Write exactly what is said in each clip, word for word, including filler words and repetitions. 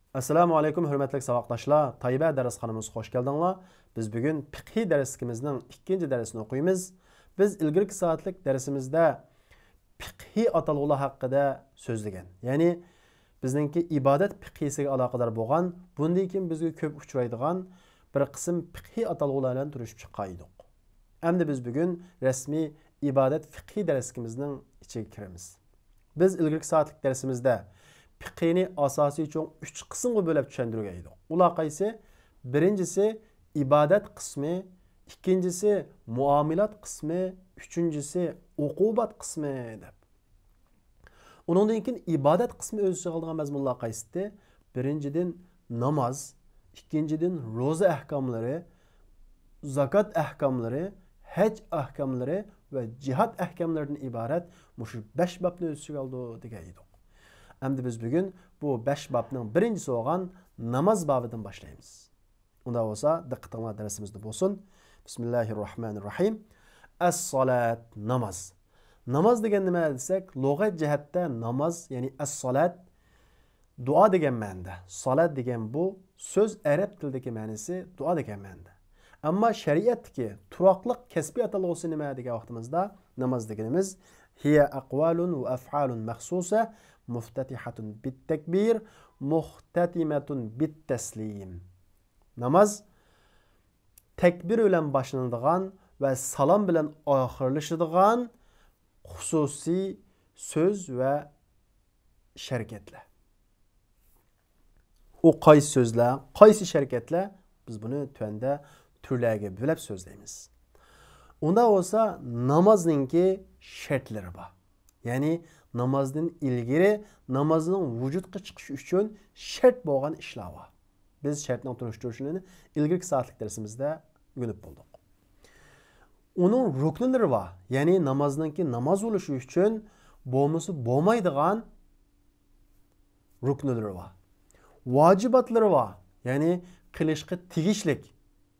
ئەسسالامۇ ئەلەيكۇم، ھۆرمەتلىك ساۋاقداشلار! تايبە دەرسخانىمىزغا خوش كەلدىڭلار. بىز بۈگۈن پىقھىي دەرسلىكىمىزنىڭ ئىككىنچى دەرسىنى ئوقۇيمىز. بىز ئىلگىرىكى سائەتلىك دەرسىمىزدە پىقھىي ئاتالغۇلار ھەققىدە سۆزلىگەن. يەنى بىزنىڭكى ئىبادەت پىقھىسىگە ئالاقىدار بولغان، بۇندىن كېيىن بىزگە كۆپ ئۇچرايدىغان بىر قىسىم پىقھىي ئاتالغۇلار بىلەن تونۇشۇپ چىققان ئىدۇق. ئەمدى بىز بۈگۈن رەسمىي ئىبادەت فىقھىي دەرسلىكىمىزنىڭ ئىچىگە كىرىمىز. بىز ئىلگىرىكى سائەتلىك دەرسىمىزدە پىقھىنى ئاساسىي چوڭ ئۈچ قىسىمغا بۆلۈپ چۈشەندۈرگەن ئىدۇق. ئۇلار قايسى؟ بىرىنچىسى ئىبادەت قىسمى، ئىككىنچىسى مۇئامىلات قىسمى، ئۈچىنچىسى ئوقۇبات قىسمى دەپ. ئۇنىڭدىن كېيىن ئىبادەت قىسمى ئۆز ئىچىگە ئالىدىغان مەزمۇنلار قايسىدى؟ بىرىنچىدىن ناماز، ئىككىنچىدىن روزا ئەھكاملىرى، زاكات ئەھكاملىرى، ھەج ئەھكاملىرى ۋە جىھاد ئەھكاملىرىدىن ئىبارەت مۇشۇ بەش بابنى ئۆز ئىچىگە ئالىدۇ دېگەن ئىدۇق. ئەمدى بىز بۈگۈن بۇ بەش بابنىڭ بىرىنچىسى بولغان ناماز بابىدىن باشلايمىز. ئۇنداق بولسا دىققىتىڭلار دەرسىمىزدە بولسۇن. بىسمىللاھىررەھمانىررەھىم. ئەسسالات، ناماز. ناماز دېگەن نېمە دېسەك، لۇغەت جەھەتتە ناماز، يەنى ئەسسالات، دۇئا دېگەن مەنىدە. سالات دېگەن بۇ سۆز ئەرەب تىلىدىكى مەنىسى دۇئا دېگەن مەنىدە. ئەمما شەرىئەتتىكى تۇراقلىق كەسپىي ئاتالغۇسى نېمە دېگەن ۋاقتىمىزدا، ناماز دېگىنىمىز هىيە ئەقۋالۇن ۋە ئەفئالۇن مەخسۇسە مۇفتەتىھەتۇن بىتتەكبىر مۇختەتىمەتۇن بىتتەسلىم. ناماز تەكبىر بىلەن باشلىنىدىغان ۋە سالام بىلەن ئاخىرلىشىدىغان خۇسۇسىي سۆز ۋە شەرىكەتلەر. ئۇ قايسى سۆزلەر، قايسى شەرىكەتلەر؟ بىز بۇنى تۆۋەندە تۈرلەرگە بۆلۈپ سۆزلەيمىز. ئۇنداق بولسا نامازنىڭكى شەرتلىرى بار. يەنى نامازدىن ئىلگىرى نامازنىڭ ۋۇجۇدقا چىقىشى ئۈچۈن شەرت بولغان ئىشلار بار. بىز شەرتنىڭ تونۇشتۇرۇشىنى ئىلگىرىكى سائەتلىك دەرسىمىزدە ئۆگىنىپ بولدۇق. ئۇنىڭ رۇكنىلىرى بار. يەنى نامازنىڭكى ناماز بولۇشى ئۈچۈن بولمىسا بولمايدىغان رۇكنىلىرى بار. ۋاجىباتلىرى بار. يەنى قىلىشقا تېگىشلىك،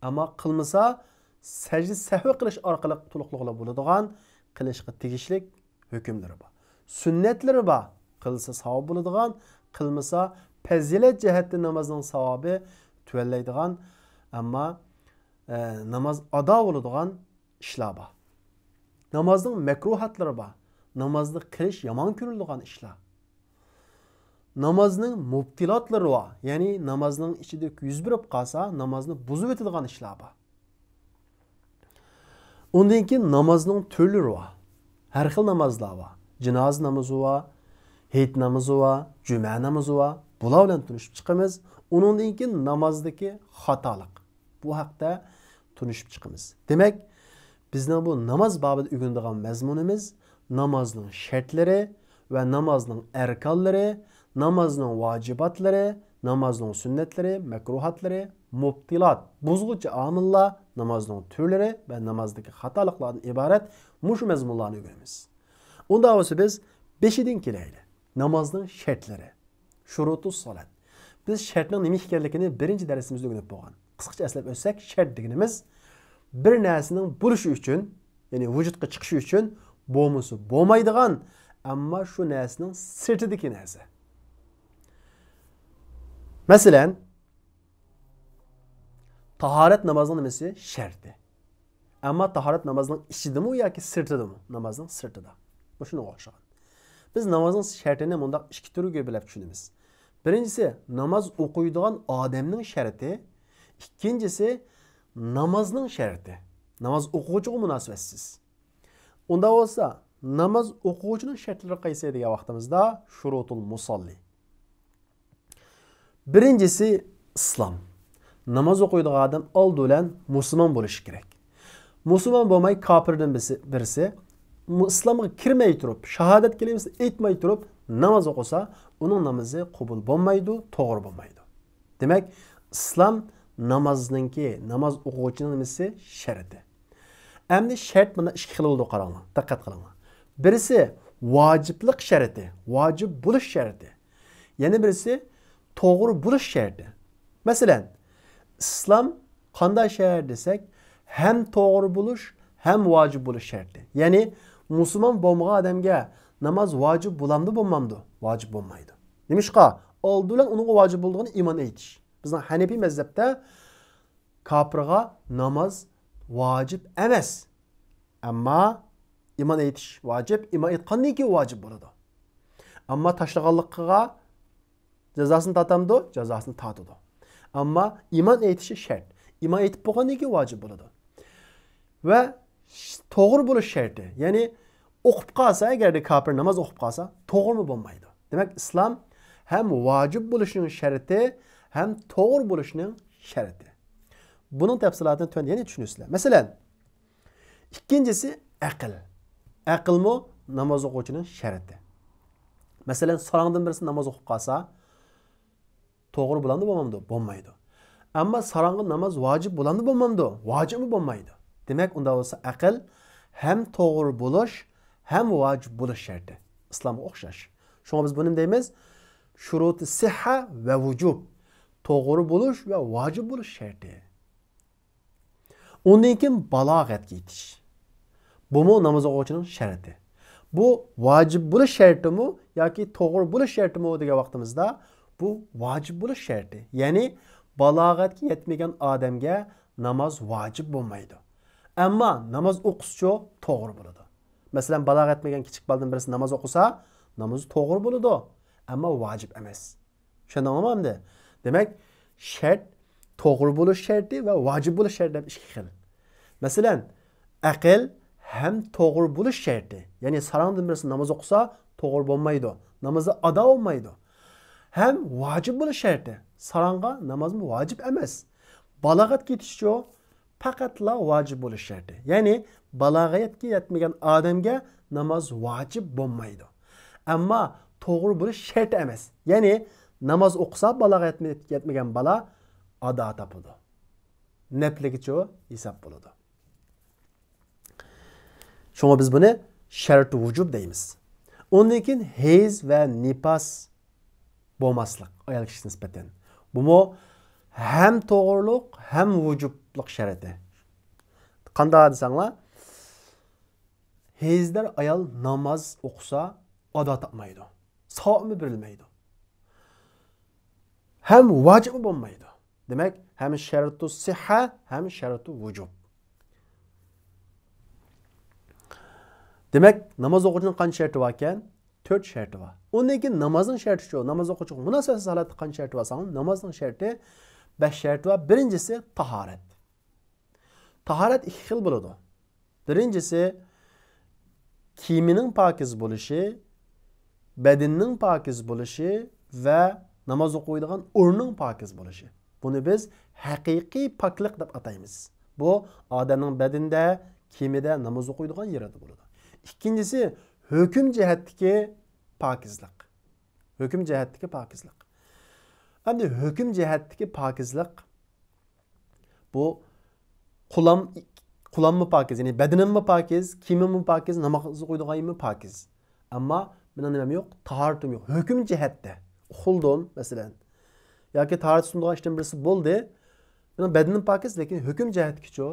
ئەمما قىلمىسا سەجدە سەھۋى قىلىش ئارقىلىق تولۇقلىغىلى بولىدىغان قىلىشقا تېگىشلىك ھۆكۈملىرى بار. سۈننەتلىرى بار. قىلسا ساۋاب بولىدىغان، قىلمىسا پەزىلەت جەھەتتىن نامازنىڭ ساۋابى تۆۋەنلەيدىغان، ئەمما، ئە، ناماز ئادا بولىدىغان ئىشلار بار. نامازنىڭ مەكرۇھاتلىرى بار. نامازنى قىلىش يامان كۆرۈلىدىغان ئىشلار. نامازنىڭ مۇبتىلاتلىرى بار. يەنى نامازنىڭ ئىچىدە يۈز بېرىپ قالسا، نامازنى بۇزۇۋېتىدىغان ئىشلار بار. ئۇندىن كېيىن نامازنىڭ تۈرلىرى بار. ھەر خىل نامازلار بار. جىنازا نامىزى بار، ھېيت نامىزى بار، جۈمە نامىزى بار. بۇلار بىلەن تونۇشۇپ چىقىمىز. ئۇنىڭدىن كېيىن نامازدىكى خاتالىق. بۇ ھەقتە تونۇشۇپ چىقىمىز. دېمەك، بىزنىڭ بۇ ناماز بابىدا ئۆگىنىدىغان مەزمۇنىمىز نامازنىڭ شەرتلىرى ۋە نامازنىڭ ئەركانلىرى، نامازنىڭ ۋاجىباتلىرى، نامازنىڭ سۈننەتلىرى، مەكرۇھاتلىرى، مۇبتىلات، بۇزغۇچى ئامىللار، نامازنىڭ تۈرلىرى ۋە نامازدىكى خاتالىقلاردىن ئىبارەت مۇشۇ مەزمۇنلارنى ئۆگىنىمىز. ئۇنداق بولسا بىز بېشىدىن كېلەيلى. نامازنىڭ شەرتلىرى. شۇرۇتۇس سالات. بىز شەرتنىڭ نېمە ئىكەنلىكىنى بىرىنچى دەرسىمىزدە ئۆگىنىپ بولغان. قىسقىچە ئەسلەپ ئۆتسەك، شەرت دېگىنىمىز بىر نەرسىنىڭ بولۇشى ئۈچۈن، يەنى ۋۇجۇدقا چىقىشى ئۈچۈن بولمىسا بولمايدىغان، ئەمما شۇ نەرسىنىڭ سىرتىدىكى نەرسە. مەسىلەن، تاھارەت نامازنىڭ نېمىسى؟ شەرتى. ئەمما تاھارەت نامازنىڭ ئىچىدىمۇ ياكى سىرتىدىمۇ؟ نامازنىڭ سىرتىدا. مۇشۇنىڭغا ئوخشىغان. بىز نامازنىڭ شەرتىنى مۇنداق ئىككى تۈرگە بۆلۈپ چۈشىنىمىز. بىرىنچىسى، ناماز ئوقۇيدىغان ئادەمنىڭ شەرتى. ئىككىنچىسى، نامازنىڭ شەرتى. ناماز ئوقۇغۇچىغا مۇناسىۋەتسىز. ئۇنداق بولسا، ناماز ئوقۇغۇچىنىڭ شەرتلىرى قايسى دېگەن ۋاقتىمىزدا، شۇرۇتۇل مۇساللى. بىرىنچىسى ئىسلام. ناماز ئوقۇيدىغان ئادەم ئالدى بىلەن مۇسۇلمان بولۇشى كېرەك. مۇسۇلمان بولماي كاپىردىن بىرسى، بىرسى مۇ-، ئىسلامغا كىرمەي تۇرۇپ، شاھادەت كەلىمىسىنى ئېيتماي تۇرۇپ ناماز ئوقۇسا، ئۇنىڭ نامىزى قوبۇل بولمايدۇ، توغرا بولمايدۇ. دېمەك، ئىسلام نامازنىڭكى، ناماز ئوقۇغۇچىنىڭ نېمىسى؟ شەرتى. ئەمدى شەرت مانا ئىككى خىل بولىدۇ، قاراڭلار، دىققەت قىلىڭلار. بىرسى ۋاجىپلىق شەرتى، ۋاجىپ بولۇش شەرتى. يەنە بىرسى توغرا بولۇش شەرتى. مەسىلەن، ئىسلام قانداق شەرت دېسەك، ھەم توغرا بولۇش، ھەم ۋاجىپ بولۇش شەرتى. يەنى مۇسۇلمان بولمىغان ئادەمگە ناماز ۋاجىپ بولامدۇ، بولمامدۇ؟ ۋاجىپ بولمايدۇ. نېمىشقا؟ ئالدى بىلەن ئۇنىڭغا ۋاجىپ بولىدىغىنى ئىمان ئېيتىش. بىزنىڭ ھەنىپىي مەزھەپتە كاپىرغا ناماز ۋاجىپ ئەمەس. ئەمما ئىمان ئېيتىش ۋاجىپ، ئىمان ئېيتقاندىن كېيىن ۋاجىپ بولىدۇ. ئەمما تاشلىغانلىقىغا جازاسىنى تارتامدۇ؟ جازاسىنى تارتىدۇ. ئەمما ئىمان ئېيتىشى شەرت. ئىمان ئېيتىپ بولغاندىن كېيىن ۋاجىپ بولىدۇ. ۋە ش-، توغرا بولۇش شەرتى. يەنى ئوقۇپ قالسا، ئەگەردە كاپىر ناماز ئوقۇپ قالسا، توغرىمۇ بولمايدۇ. دېمەك، ئىسلام ھەم ۋاجىپ بولۇشنىڭ شەرتى، ھەم توغرا بولۇشنىڭ شەرتى. بۇنىڭ تەپسىلاتىنى تۆۋەندە يەنە چۈشىنىسىلەر. مەسىلەن، ئىككىنچىسى ئەقىل. ئەقىلمۇ ناماز ئوقۇغۇچىنىڭ شەرتى. مەسىلەن، ساراڭدىن بىرسى ناماز ئوقۇپ قالسا، توغرا بولامدۇ، بولمامدۇ؟ بولمايدۇ. ئەمما ساراڭغا ناماز ۋاجىپ بولامدۇ، بولمامدۇ؟ ۋاجىپمۇ بولمايدۇ. دېمەك، ئۇنداق بولسا ئەقىل ھەم توغرا بولۇش، ھەم ۋاجىپ بولۇش شەرتى. ئىسلامغا ئوخشاش. شۇڭا بىز بۇنى نېمە دەيمىز؟ شۇرۇتى سىھھە ۋە ۋۇجۇب. توغرا بولۇش ۋە ۋاجىپ بولۇش شەرتى. ئۇندىن كېيىن بالاغەتكە يېتىش. بۇمۇ ناماز ئوقۇغۇچىنىڭ شەرتى. بۇ ۋاجىپ بولۇش شەرتىمۇ ياكى توغرا بولۇش شەرتىمۇ دېگەن ۋاقتىمىزدا، بۇ ۋاجىپ بولۇش شەرتى. يەنى بالاغەتكە يەتمىگەن ئادەمگە ناماز ۋاجىپ بولمايدۇ. ئەمما ناماز ئوقۇسىچۇ توغرا بولىدۇ. مەسىلەن، بالاغەت يەتمىگەن كىچىك بالىدىن بىرسى ناماز ئوقۇسا، نامىزى توغرا بولىدۇ، ئەمما ۋاجىپ ئەمەس. چۈشەندىڭلارمۇ ئەمدى؟ دېمەك، شەرت، توغرا بولۇش شەرتى ۋە ۋاجىپ بولۇش شەرتى دەپ ئىككى خىل. مەسىلەن، ئەقىل ھەم توغرا بولۇش شەرتى. يەنى ساراڭدىن بىرسى ناماز ئوقۇسا، توغرا بولمايدۇ. نامىزى ئادا بولمايدۇ. ھەم ۋاجىپ بولۇش شەرتى. ساراڭغا نامازمۇ ۋاجىپ ئەمەس. بالاغەتكە يېتىشچۇ، پەقەتلا ۋاجىپ بولۇش شەرتى. يەنى بالاغەتكە يەتمىگەن ئادەمگە ناماز ۋاجىپ بولمايدۇ. ئەمما توغرا بولۇش شەرتى ئەمەس. يەنى ناماز ئوقۇسا بالاغەتكە يەتمىگەن بالا ئادا تاپىدۇ. نەپلىگىچۇ ھېساب بولىدۇ. شۇڭا بىز بۇنى شەرتۇ ۋۇجۇب دەيمىز. ئۇندىن كېيىن ھەيز ۋە نىپاس بولماسلىق ئايال كىشىگە نىسبەتەن. بۇمۇ ھەم توغرىلىق، ھەم ۋۇجۇبلۇق شەرتى. قانداق دېسەڭلار، ھەيزدار ئايال ناماز ئوقۇسا، ئادا تاپمايدۇ. ساۋابمۇ بېرىلمەيدۇ. ھەم ۋاجىپمۇ بولمايدۇ. دېمەك، ھەم شەرتۇ سىھھە، ھەم شەرتۇ ۋۇجۇب. دېمەك، ناماز ئوقۇغۇچىنىڭ قانچە شەرتى باركەن؟ تۆت شەرتى بار. ئۇندىن كېيىن نامازنىڭ شەرتىچۇ؟ ناماز ئوقۇغۇچىغا مۇناسىۋەتسىز ھالەتتە قانچە شەرتى بار دېسەڭ، نامازنىڭ شەرتى بەش شەرتى بار. بىرىنچىسى تاھارەت. تاھارەت ئىككى خىل بولىدۇ. بىرىنچىسى، كىيىمىنىڭ پاكىز بولۇشى، بەدىنىنىڭ پاكىز بولۇشى ۋە ناماز ئوقۇيدىغان ئورنىنىڭ پاكىز بولۇشى. بۇنى بىز ھەقىقىي پاكلىق دەپ ئاتايمىز. بۇ ئادەمنىڭ بەدىنىدە، كىيىمىدە، ناماز ئوقۇيدىغان يېرىدە بولىدۇ. ئىككىنچىسى، ھۆكۈم جەھەتتىكى پاكىزلىق. ھۆكۈم جەھەتتىكى پاكىزلىق. ئەمدى ھۆكۈم جەھەتتىكى پاكىزلىق بۇ قۇلام، قۇلاممۇ پاكىز، يەنى بەدىنىممۇ پاكىز، كىيىمىممۇ پاكىز، ناماز ئوقۇيدىغان يېرىممۇ پاكىز. ئەمما مېنىڭ نېمەم يوق؟ تاھارىتىم يوق. ھۆكۈم جەھەتتە ئۇخلىدىم، مەسىلەن. ياكى تاھارەت سۇنىدىغان ئىشتىن بىرسى بولدى. مېنىڭ بەدىنىم پاكىز، لېكىن ھۆكۈم جەھەتتىكىچۇ؟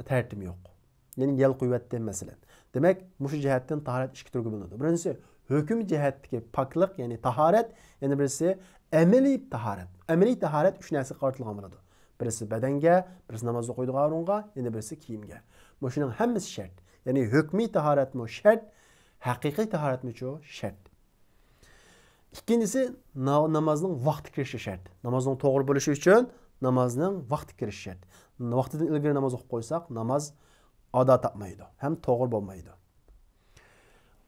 تەرىتىم يوق. يەنى يەل قويۇۋەتتىم، مەسىلەن. دېمەك، مۇشۇ جەھەتتىن تاھارەت ئىككى تۈرگە بۆلۈنىدۇ. بىرىنچىسى، ھۆكۈم جەھەتتىكى پاكلىق، يەنى تاھارەت، يەنە بىرسى ئەمەلىي تاھارەت. ئەمەلىي تاھارەت ئۈچ نەرسىگە قارىتىلغان بولىدۇ. بىرسى بەدەنگە، بىرسى ناماز ئوقۇيدىغان ئورۇنغا، يەنە بىرسى كىيىمگە. مۇشۇنىڭ ھەممىسى شەرت. يەنى ھۆكمىي تاھارەتمۇ شەرت، ھەقىقىي تاھارەتمۇچۇ شەرت. ئىككىنچىسى، نا-، نامازنىڭ ۋاقتى كىرىشى شەرت. نامازنىڭ توغرا بولۇشى ئۈچۈن نامازنىڭ ۋاقتى كىرىشى شەرت. ۋاقتىدىن ئىلگىرى ناماز ئوقۇپ قويساق، ناماز ئادا تاپمايدۇ ھەم توغرا بولمايدۇ.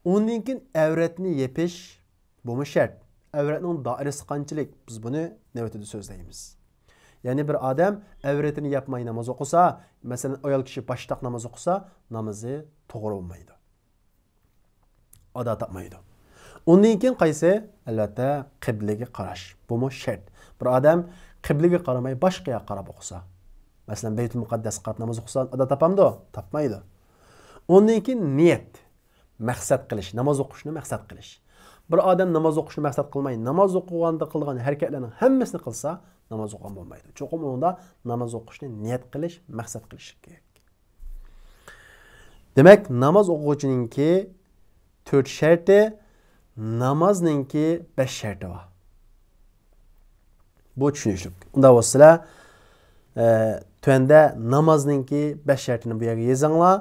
ئۇندىن كېيىن ئەۋرەتنى يېپىش، بۇمۇ شەرت. ئەۋرەتنىڭ دائىرىسى قانچىلىك؟ بىز بۇنى نۆۋىتىدە سۆزلەيمىز. يەنى بىر ئادەم ئەۋرىتىنى ياپماي ناماز ئوقۇسا، مەسىلەن، ئايال كىشى باشتاق ناماز ئوقۇسا، نامىزى توغرا بولمايدۇ. ئادا تاپمايدۇ. ئۇندىن كېيىن قايسى؟ ئەلۋەتتە، قىبلىگە قاراش. بۇمۇ شەرت. بىر ئادەم قىبلىگە قارىماي، باشقا ياققا قاراپ ئوقۇسا، مەسىلەن، بەيتۇل مۇقەددەسكە قاراپ ناماز ئوقۇسا، ئادا تاپامدۇ؟ تاپمايدۇ. ئۇندىن كېيىن نىيەت. مەقسەت قىلىش، ناماز ئوقۇشنى مەقسەت قىلىش. بىر ئادەم ناماز ئوقۇشنى مەقسەت قىلماي، ناماز ئوقۇغاندا قىلغان ھەرىكەتلەرنىڭ ھەممىسىنى قىلسا، ناماز ئوقۇغان بولمايدۇ. چوقۇم ئۇنىڭدا ناماز ئوقۇشنى نىيەت قىلىش، مەقسەت قىلىش كېرەك. دېمەك، ناماز ئوقۇغۇچىنىڭكى تۆت شەرتى، نامازنىڭكى بەش شەرتى بار. بۇ چۈشىنىشلىك. ئۇنداق بولسا سىلەر، ئە، تۆۋەندە نامازنىڭكى بەش شەرتىنى بۇ يەرگە يېزىڭلار.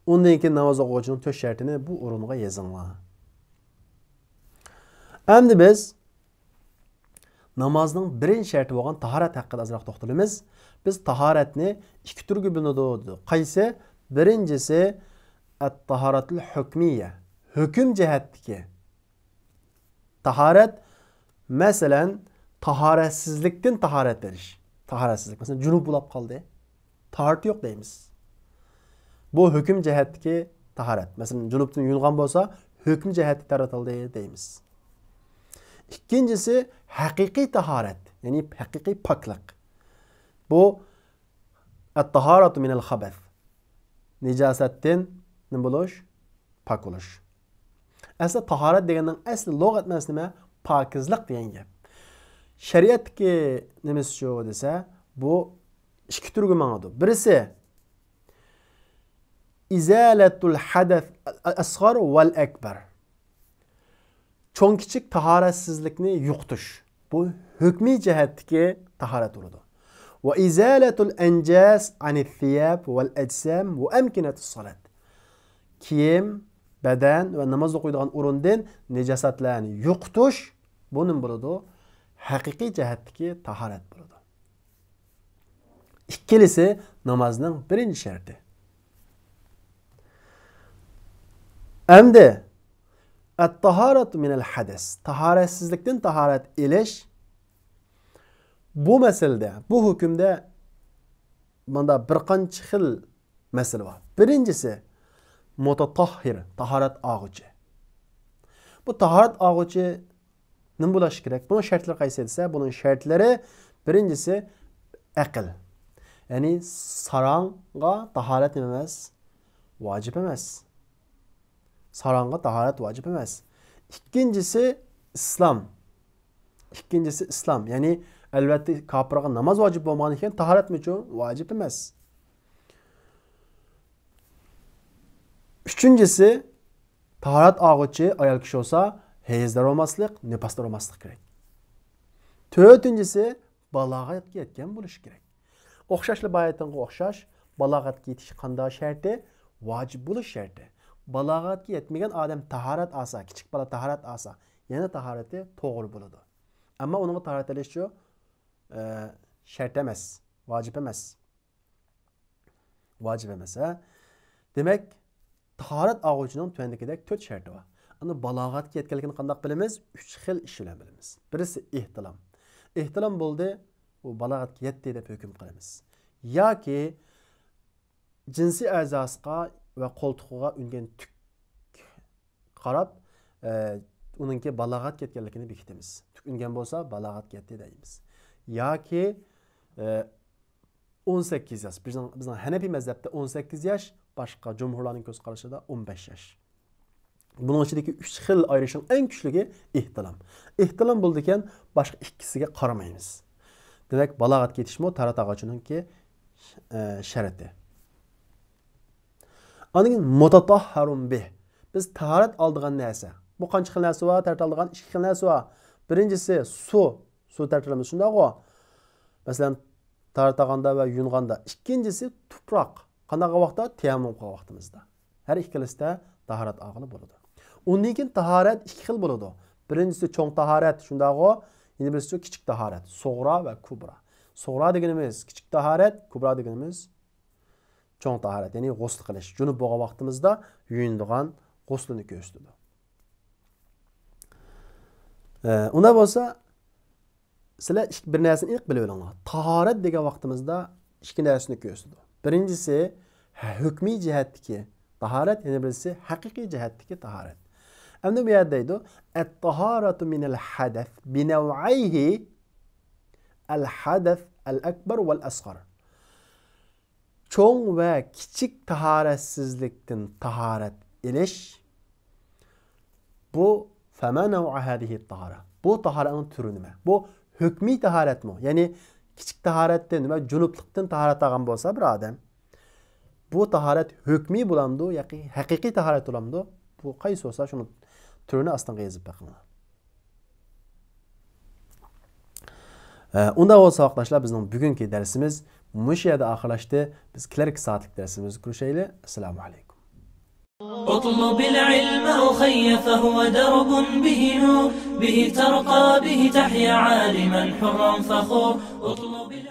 ئۇندىن كېيىن ناماز ئوقۇغۇچىنىڭ تۆت شەرتىنى بۇ ئورۇنغا يېزىڭلار. ئەمدى بىز نامازنىڭ بىرىنچى شەرتى بولغان تاھارەت ھەققىدە ئازراق توختىلىمىز. بىز تاھارەتنى ئىككى تۈرگە بۆلىنىدۇ دېدۇق. قايسى؟ بىرىنچىسى، ئەت-تاھارەتۇل ھۆكمىيە، ھۆكۈم جەھەتتىكى تاھارەت. مەسىلەن، تاھارەتسىزلىكتىن تاھارەت ئېلىش. تاھارەتسىزلىك، مەسىلەن، جۇنۇپ بولاپ قالدى، تاھارىتى يوق دەيمىز. بۇ ھۆكۈم جەھەتتىكى تاھارەت. مەسىلەن، جۇنۇپتىن يۇيۇنغان بولسا، ھۆكۈم جەھەتتە تاھارەت ئالدى دەيمىز. ئىككىنچىسى، ھەقىقىي تاھارەت، يەنى ھەقىقىي پاكلىق. بۇ ئەت-تاھارەتۇ مىنەل خەبەس، نىجاسەتتىن نېمە بولۇش؟ پاك بولۇش. ئەسلى تاھارەت دېگەننىڭ ئەسلى لۇغەت مەنىسى نېمە؟ پاكىزلىق دېگەن گەپ. شەرىئەتتىكى نېمىسىچۇ دېسە، بۇ ئىككى تۈرگە ماڭىدۇ. بىرسى، ئىزالەتۇل ھەدەس ئەسغار ۋەل ئەكبەر. چوڭ كىچىك تاھارەتسىزلىكنى يوقىتىش. بۇ ھۆكمىي جەھەتتىكى تاھارەت بولىدۇ. ۋە ئىزالەتۇل ئەنجاس ئەنىس سىياب ۋەل ئەجسام ۋە ئەمكىنەتۇس سالات. كىيىم، بەدەن ۋە ناماز ئوقۇيدىغان ئورۇندىن نىجاسەتلەرنى يوقىتىش، بۇ نېمە بولىدۇ؟ ھەقىقىي جەھەتتىكى تاھارەت بولىدۇ. ئىككىلىسى نامازنىڭ بىرىنچى شەرتى. ئەمدى ئەت-تاھارەتۇ مىنەل ھەدەس، تاھارەتسىزلىكتىن تاھارەت ئېلىش. بۇ مەسىلىدە، بۇ ھۆكۈمدە مۇندا بىر قانچە خىل مەسىلە بار. بىرىنچىسى، مۇتەتاھھىر، تاھارەت ئالغۇچى. بۇ تاھارەت ئالغۇچى نېمە بولۇشى كېرەك؟ بۇنىڭ شەرتلىرى قايسى دېسە، بۇنىڭ شەرتلىرى، بىرىنچىسى، ئەقىل. يەنى ساراڭغا تاھارەت نېمە ئەمەس؟ ۋاجىپ ئەمەس. ساراڭغا تاھارەت ۋاجىپ ئەمەس. ئىككىنچىسى، ئىسلام. ئىككىنچىسى، ئىسلام. يەنى، ئەلۋەتتە، كاپىرغا ناماز ۋاجىپ بولمىغان ئىكەن، تاھارەتمىچۇ؟ ۋاجىپ ئەمەس. ئۈچىنچىسى، تاھارەت ئالغۇچى ئايال كىشى بولسا، ھەيزدار بولماسلىق، نىپاستا بولماسلىق كېرەك. تۆتىنچىسى، بالاغەتكە يەتكەن بولۇشى كېرەك. ئوخشاشلا بايىقىنىڭغا ئوخشاش، بالاغەتكە يېتىش قانداق شەرتى؟ ۋاجىپ بولۇش شەرتى. بالاغەتكە يەتمىگەن ئادەم تاھارەت ئالسا، كىچىك بالا تاھارەت ئالسا، يەنە تاھارىتى توغرا بولىدۇ. ئەمما ئۇنىڭغا تاھارەت ئېلىشچۇ، ئە، شەرت ئەمەس، ۋاجىپ ئەمەس. ۋاجىپ ئەمەس، ھە؟ دېمەك، تاھارەت ئالغۇچىنىڭ تۆۋەندىكىدەك تۆت شەرتى بار. ئەمدى بالاغەتكە يەتكەنلىكىنى قانداق بىلىمىز؟ ئۈچ خىل ئىش بىلەن بىلىمىز. بىرسى ئېھتىلام. ئېھتىلام بولدى، ئۇ بالاغەتكە يەتتى دەپ ھۆكۈم قىلىمىز. ياكى جىنسىي ئەزاسىغا ۋە قولتۇقىغا ئۈنگەن تۈك قاراپ، ئە، ئۇنىڭكى بالاغەتكە يەتكەنلىكىنى بېكىتىمىز. تۈك ئۈنگەن بولسا، بالاغەتكە يەتتى دەيمىز. ياكى، ئە، ئون سەككىز ياش. بىزنىڭ، بىزنىڭ ھەنەپىي مەزھەپتە ئون سەككىز ياش، باشقا جۇمھۇرلارنىڭ كۆز قارىشىدا ئون بەش ياش. بۇنىڭ ئىچىدىكى ئۈچ خىل ئايرىشنىڭ ئەڭ كۈچلۈكى ئېھتىلام. ئېھتىلام بولىدىكەن، باشقا ئىككىسىگە قارىمايمىز. دېمەك، بالاغەتكە يېتىشمۇ تاھارەت ئالغۇچىنىڭكى، ئە، شەرتى. ئاندىن كېيىن مۇتەتاھھەرۇن بىھ. بىز تاھارەت ئالىدىغان نەرسە. بۇ قانچە خىل نەرسە بار؟ تاھارەت ئالىدىغان ئىككى خىل نەرسە بار. بىرىنچىسى سۇ. سۇ تاھارەت ئالىمىز، شۇنداقغۇ؟ مەسىلەن، تاھارەت ئالغاندا ۋە يۇيۇنغاندا. ئىككىنچىسى تۇپراق. قانداق ۋاقىتتا؟ تەيەممۇم قىلغان ۋاقتىمىزدا. ھەر ئىككىلىسىدە تاھارەت ئالغىلى بولىدۇ. ئۇندىن كېيىن تاھارەت ئىككى خىل بولىدۇ. بىرىنچىسى چوڭ تاھارەت، شۇنداقغۇ؟ يەنە بىرسىچۇ كىچىك تاھارەت. سۇغرا ۋە كۇبرا. سۇغرا دېگىنىمىز كىچىك تاھارەت، كۇبرا دېگىنىمىز چوڭ تاھارەت، يەنى غۇسل قىلىش، جۇنۇپ بولغان ۋاقتىمىزدا يۇيۇنىدىغان غۇسلىنى كۆرسىتىدۇ. ئە، ئۇنداق بولسا، سىلەر ئىك-، بىر نەرسىنى ئېنىق بىلىۋېلىڭلار. تاھارەت دېگەن ۋاقتىمىزدا ئىككى نەرسىنى كۆرسىتىدۇ. بىرىنچىسى، ھە-، ھۆكمىي جەھەتتىكى تاھارەت، يەنە بىرسى ھەقىقىي جەھەتتىكى تاھارەت. ئەمدى بۇ يەردە دەيدۇ، ئەت-تاھارەتۇ مىنەل ھەدەس بىنەۋئەيھى، ئەل ھەدەس ئەل ئەكبەر ۋەل ئەسغار. چوڭ ۋە كىچىك تاھارەتسىزلىكتىن تاھارەت ئېلىش، بۇ فەما نەۋئۇ ھازىھىت تاھارە. بۇ تاھارەتنىڭ تۈرى نېمە؟ بۇ ھۆكمىي تاھارەتمۇ؟ يەنى كىچىك تاھارەتتىن ۋە جۇنۇپلۇقتىن تاھارەت ئالغان بولسا بىر ئادەم، بۇ تاھارەت ھۆكمىي بولامدۇ ياكى ھەقىقىي تاھارەت بولامدۇ؟ بۇ قايسى بولسا شۇنىڭ تۈرىنى ئاستىڭغا يېزىپ بېقىڭلار. ئە، ئۇنداق بولسا ساۋاقداشلار، بىزنىڭ بۈگۈنكى دەرسىمىز مۇشۇ يەردە ئاخىرلاشتى. بىز كېلەركى سائەتلىك دەرسىمىزدە كۆرۈشەيلى. ئەسسالامۇ ئەلەيكۇم. اطلب العلم أخي فهو درب به نور، به ترقى به تحيا عالما حرا فخور. اطلب